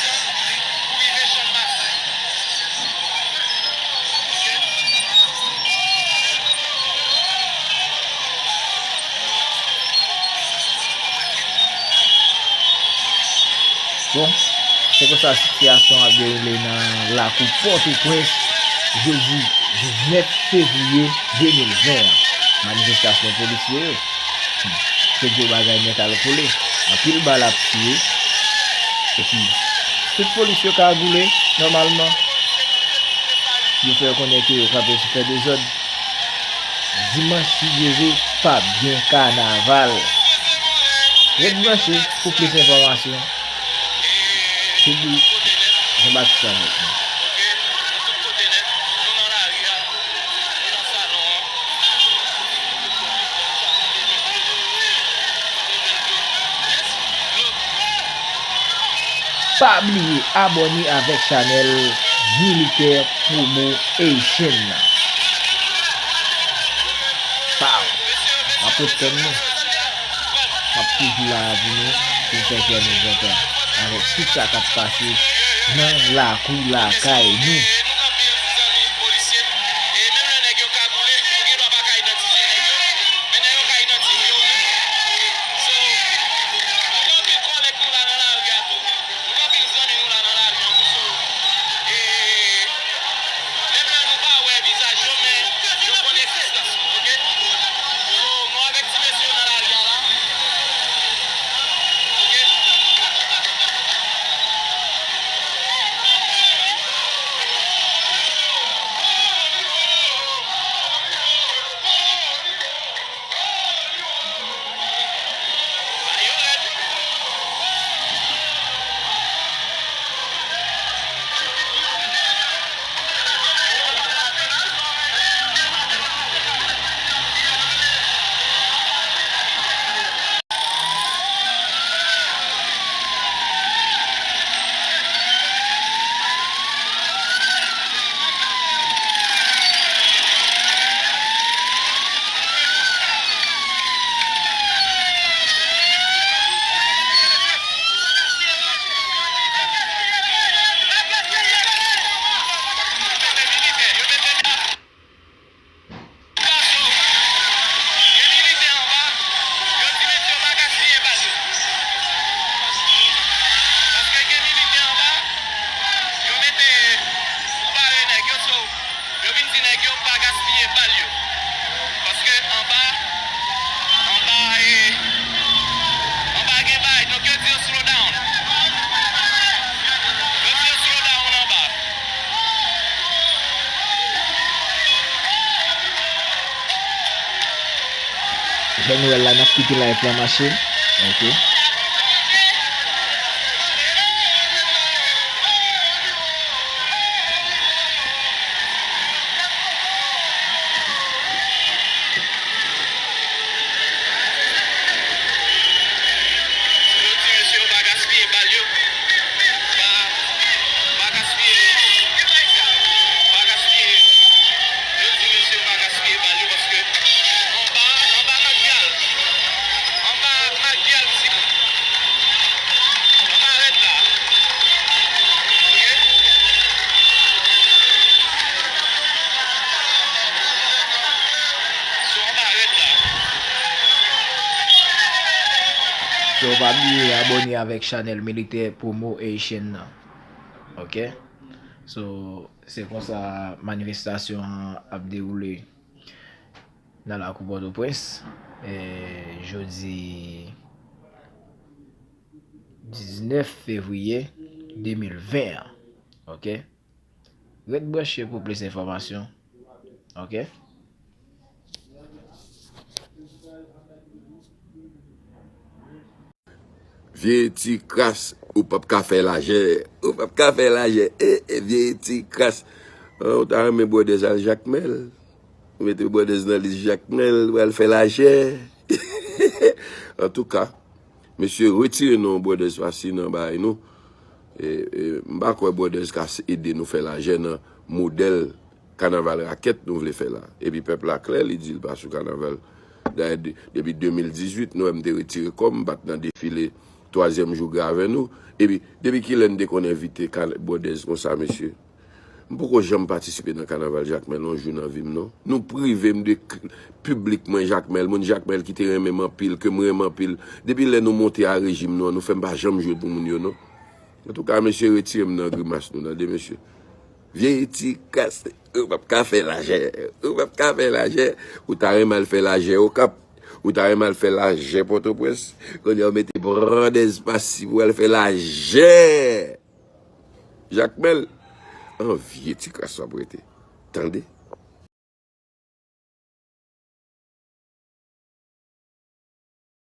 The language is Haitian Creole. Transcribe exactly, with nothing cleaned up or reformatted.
Kèsyon pou rive Channmas. Bon, se konsa sitiyasyon ap dewoule nan lakou Pòtoprens, jedi diznèf fevriye de mil ven an. Manifestasyon polisye yo. Hmm. Se gwo bagay nèt al kole. Anpil bal ap tire. Epi, tout polis yo kagoule, nòmalman. Yo fè konnen ke yo kanpe sou fè dezòd. Dimanch, si Dye vle, p ap gen kanaval. Ret branche pou plis enfòmasyon. Se di Jean Baptiste avèk nou. Pa bliye abòne avèk chanèl Militè Promo Haitian nan. Pow! M ap ret tann nou. M ap toujou la pou nou, pou fè kè nou kontan avèk tout sa k ap pase nan lakou lakay nou. Men nèg yo ka idantifye w menm. So, nou gen anpil kòlèg nou la nan lari a tou. Nou gen anpil zanmi nou la nan lari a tou. So, e, menm lè nou pa wè vizaj yo, men yo konn egzistans nou, oke? So, nou avèk ti mesye yo nan lari a la. Oke? Gen militè anba, yo di mesye yo pa gaspiye bal yo. Paske gen militè anba, yo mete pou bare nèg yo, so, yo vin di nèg yo pa gaspiye bal yo. Paske anba, anba, e, anba gen bay, donk yo di yo slow down. Yo di yo slow down anba. Jan nou wè l la, n ap kite live la mache. Ok. Yo di mesye yo pa gaspiye bal yo. Pa, pa gaspiye, pa gaspiye. Yo di mesye yo pa gaspiye bal yo paske anba, anba Magyal, anba Magyal, si So, pa bliye abòne avèk chanèl Militè Promo Haitian nan. Ok? So, se konsa manifestasyon an ap dewoule nan lakou Pòtoprens, e, jodi diznèf fevriye de mil ven an. Ok? Ret branche pou plis enfòmasyon. Ok? Vye ti kras, ou p ap ka fè lajè. Ou p ap ka fè lajè. E, e, vye ti kras. An, ou ta renmen bwòdèz al Jakmèl? Ou mete bwòdèz nan lis Jakmèl, ou al fè lajè. Antouka, mesye, retire non bwòdèz pasi nan bay nou. E, e, m pa kwè bwòdèz ka s- ede nou fè lajè nan modèl kanaval rakèt nou vle fè la. Epi pèp la klè, li di l pa sou kanaval. Dayè, de- depi de mil dizuit, nou wè m te retire kò m, m pa t nan defile twazyèm jou gravè nou. Epi, depi kilè n te konn envite kan- bwòdèz konsa, mesye? M poko janm patisipe nan kanaval Jakmèl yon jou nan vi m, non. Nou prive m de k- piblik mwen Jakmèl, moun Jakmèl ki te renmen m anpil, ke m renmen anpil. Depi lè nou monte a rejim nou an, nou fè m pa janm jwe pou moun yo, non. Antouka, mesye, retire m nan grimas nou, tande, mesye. Vye ti kras, ou p ap ka fè lajè. Ou p ap ka fè lajè. Ou ta renmen al fè lajè Okap. Ou ta renmen al fè lajè Pòtoprens. Kounye a, ou mete bwòdèz pasi pou al fè lajè Jakmèl. An vye ti kras w ap rete. Tande?